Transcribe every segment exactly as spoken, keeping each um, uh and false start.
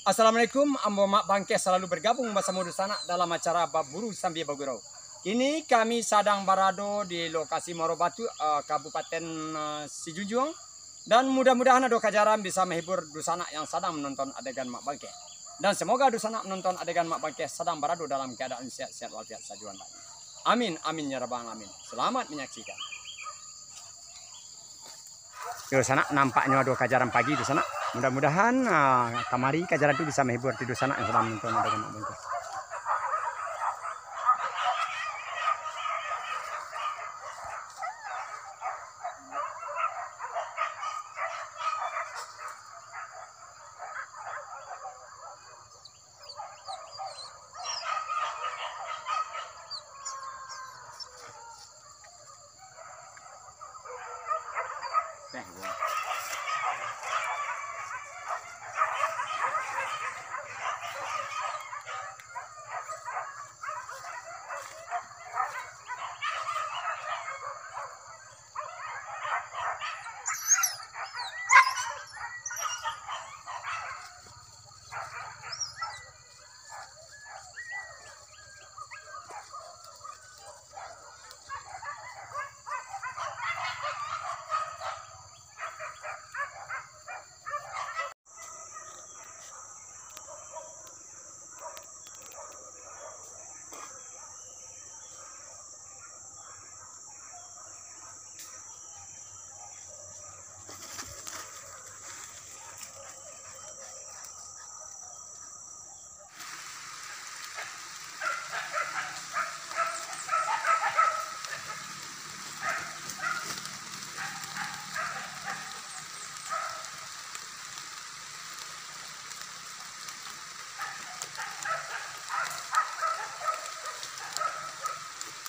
Assalamualaikum, ambo Mak Bangkeh salalu bergabung basamo dunsanak dalam acara Baburu Sambia Bagurau. Kini kami sadang barado di lokasi Muaro Batu, eh, Kabupaten, eh, Sijunjuang. Dan mudah-mudahan ado kajaran bisa menghibur dunsanak yang sadang menonton adegan Mak Bangkeh. Dan semoga dunsanak menonton adegan Mak Bangkeh sadang barado dalam keadaan sehat-sehat walafiat sajuan. Amin, amin, ya rabbal alamin. Selamat menyaksikan. Yo, sanak, nampaknyo ado kajaran pagi tu, sanak. Mudah-mudahan, ah, kamari kajaran tu bisa menghibur tidur sanak yang sadang menonton adegan Mak Bangkeh.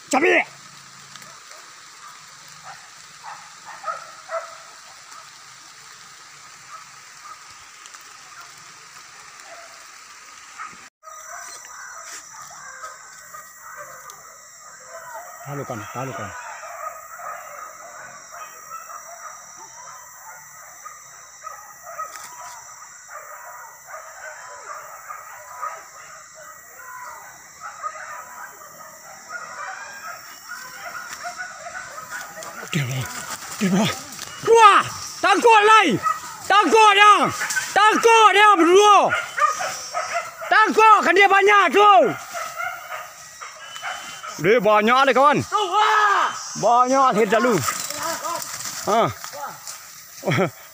Cabiak! Talukan, talukan. Dia, dia, dua! Tangkok lai! Tangkok dia! Tangkok dia baduo! Tangkok, kan dia banyak tu! Deh, banyak deh, kawan. Banyak sakali lalu. Ha.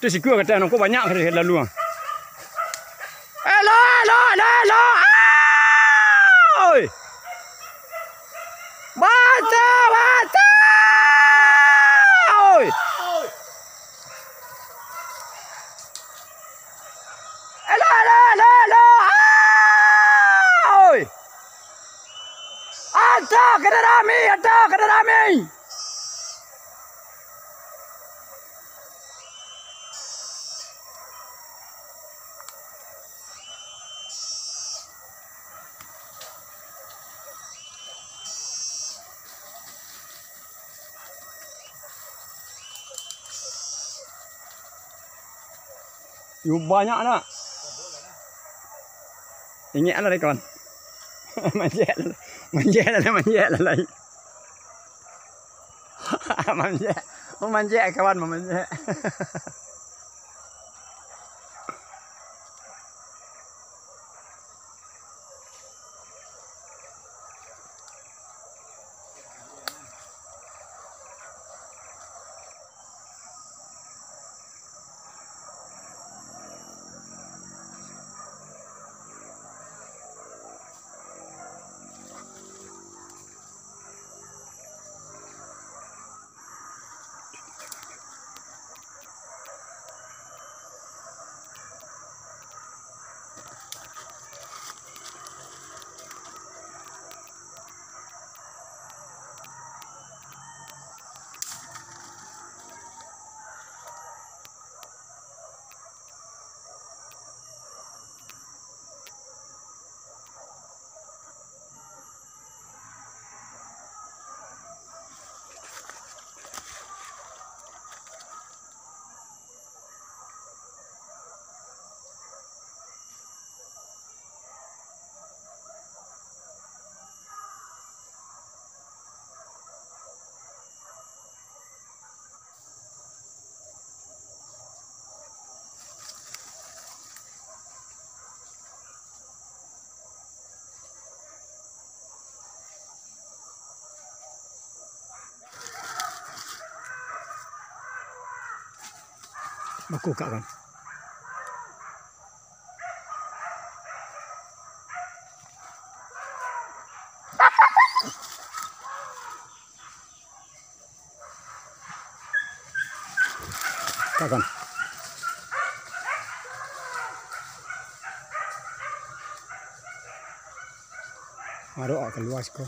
Tu sikua kato nangko banyak sakali lalu. Elok, elok, elok, elok. Oi. Baca, baca. Oi. Elok, elok, elok, elok. Oi. Atak kena rami, atak kena rami. Yo, banyak nak. Ingek lah, kawan. Manjek lah. Manjek lah, manjek lah, lai. Manjek. Manjek, kawan, manjek. Bakukak kan. Takkan. Arok kalua siko.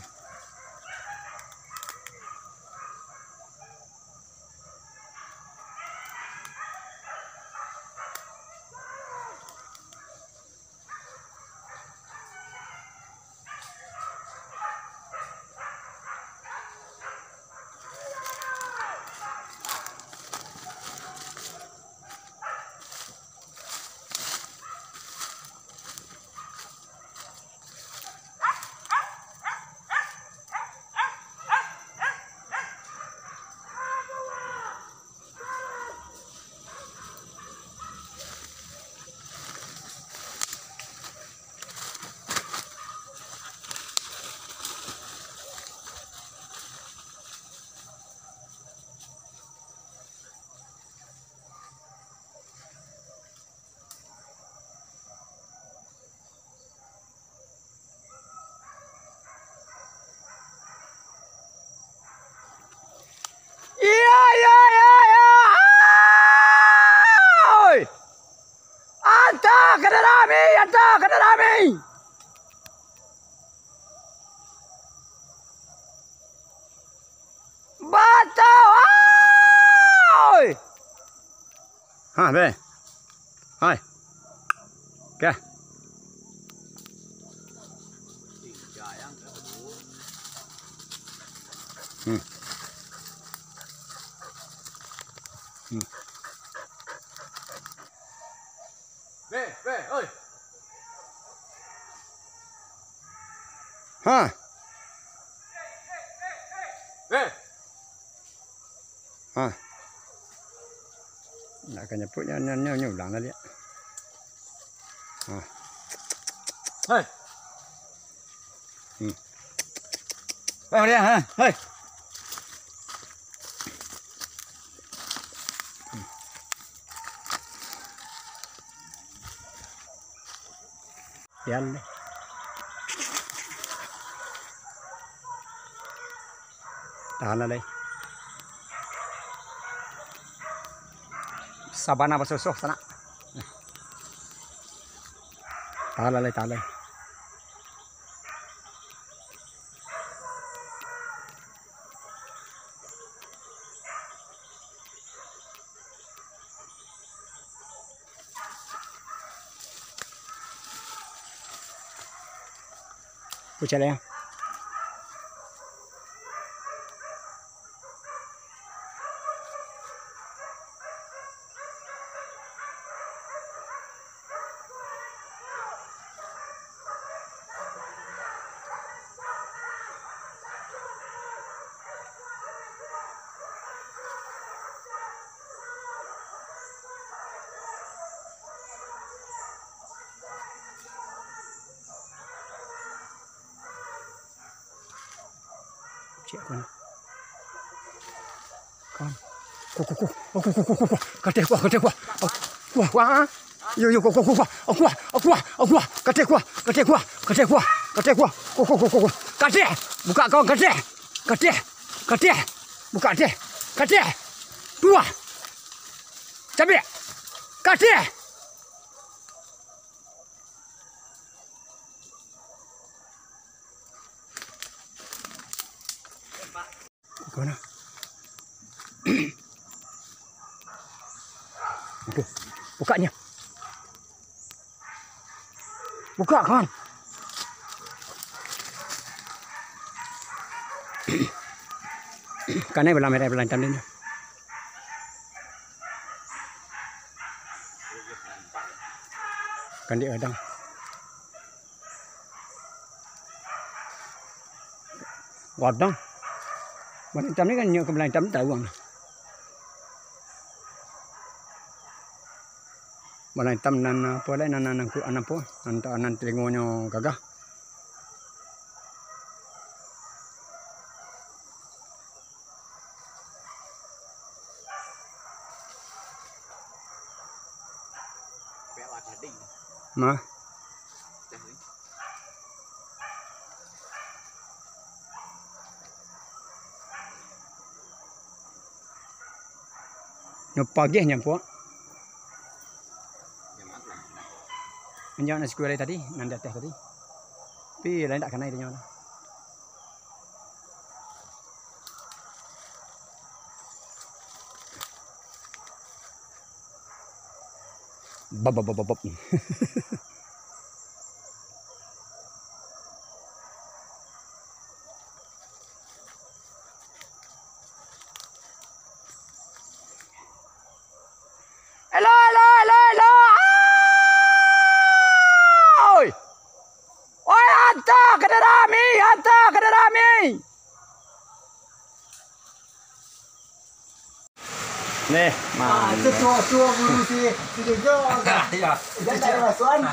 Iyo, iyo, iyo, iyo. Oi! Antah ka darami, antah ka darami. Batua, oi! Ha, be. Hai. Oke. Hmm. Hmm. Be, be, oi. Ha. Be. Ha. Nak ka nyapuik nyo, nyo, nyo, nyo ulang tadi. Ha. Hei. Hmm. Hei, Maria, ha. Hei. Yan. Tahan lah, lai. Sabana basosoh sanak. Tahan lah, lai, tahan, lai. Pucak lai, ya. Cek, kawan. Kawan. Kuah, kuah, kuah. Oh, kuah, kuah, kuah, kuah, kuah. Kateh kuah, kateh kuah. Oh, kuah, kuah, ah. Yo, yo, kuah, kuah, kuah, kuah. Oh, kuah, oh, kuah, oh, kuah. Kateh kuah, kateh kuah, kateh kuah, kateh kuah. Kuah, kuah, kuah, kuah, kuah. Kateh. Buka, kawan, kateh. Kateh. Kateh. Buka, kateh. Kateh. Kuah. Cabik. Kateh. Kawan ah. Aduh, bukaknyo. Bukak, kawan. Kanai balang merah, balang itam dinyo. Kandik gadang. Gadang. Balang itam ni kan nyo ka balang itam tahu ang. Balang itam nan apo lai, nan, nan, nan, nan apo? Nan, nan telingonyo gagah. Nah. Nyo pageh nyo, Puak. Anjak nak sikulah tadi, nan di ateh tadi. Tapi lain tak kanai dinyo lah. Bab, bab, bab, bab, bab. Elo, elo, elo, elo. Oi! Oi, hantar ka darami, hantar ka darami. Nih, ah, mantap. Itu tua-tua guru si, si Jojo. Iya. Dia tak ada masukan.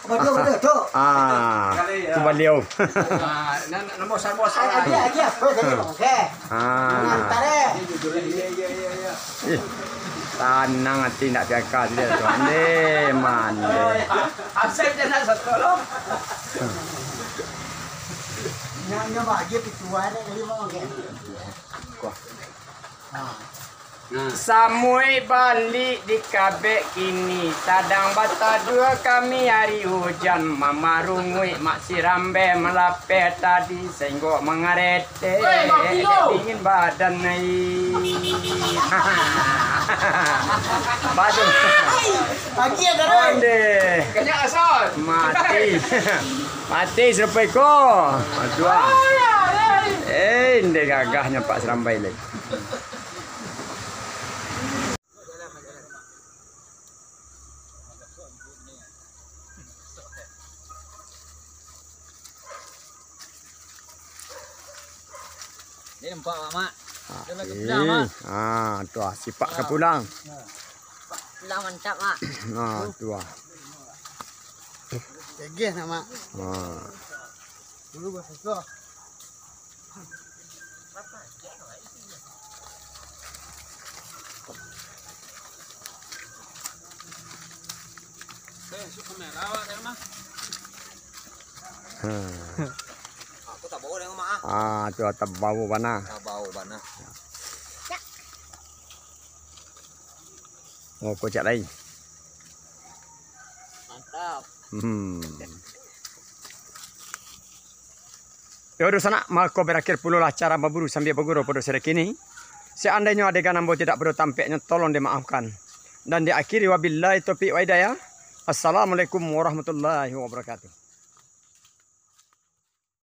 Betul, betul, tu. Ah, kali, ya. Itu baliau. Ah, nan, nan bosan-bosan. Ah, dia, dia. Oke, oke. Ah. Ngantar, eh. Iya, iya, iya, iya. Ih, tanang ati ndak piaka dia tu. Ande, mande. Asal dia nak satu lo. Nyo, nyo bahagia pituan kali mau, oke. Kuah. Samuik balik di kabek kini, tadang batadua kami ari ujan, mamarunguik mak sirambeh malapeh tadi, sainggo mangaretek, weh, mati lo. Dingin badan ai. Batuk. Pagi ya, Darul? Onde. Kenyak asal. Mati. Mati sarupo iko. Aduh. Ai, ai, ai. Eh, inde gagahnyo Pak Serambai lai. Ni nampak, Mak. Dia lagi pulang, Mak. Ah, tu ah, sipak ka pulang. Pulang mantap, Mak. Nah, tu ah. Gagah nak, Mak. Ah. Dulu bah susah. Eh, su kamera awak dari rumah. Hmm. Aku tak bawa dari rumah, ah. Ah, tu tak bawa bana. Tak bawa bana. Oh, kocak lain. Mantap. Hmm. Yo, dunsanak, mako barakhir pulolah acara baburu sambia bagurau pado sore kini. Seandainyo adegan ambo tidak pado tampeknyo, tolong dimaafkan. Dan diakhiri wabillahi taufiq wa hidayah. Assalamualaikum warahmatullahi wabarakatuh.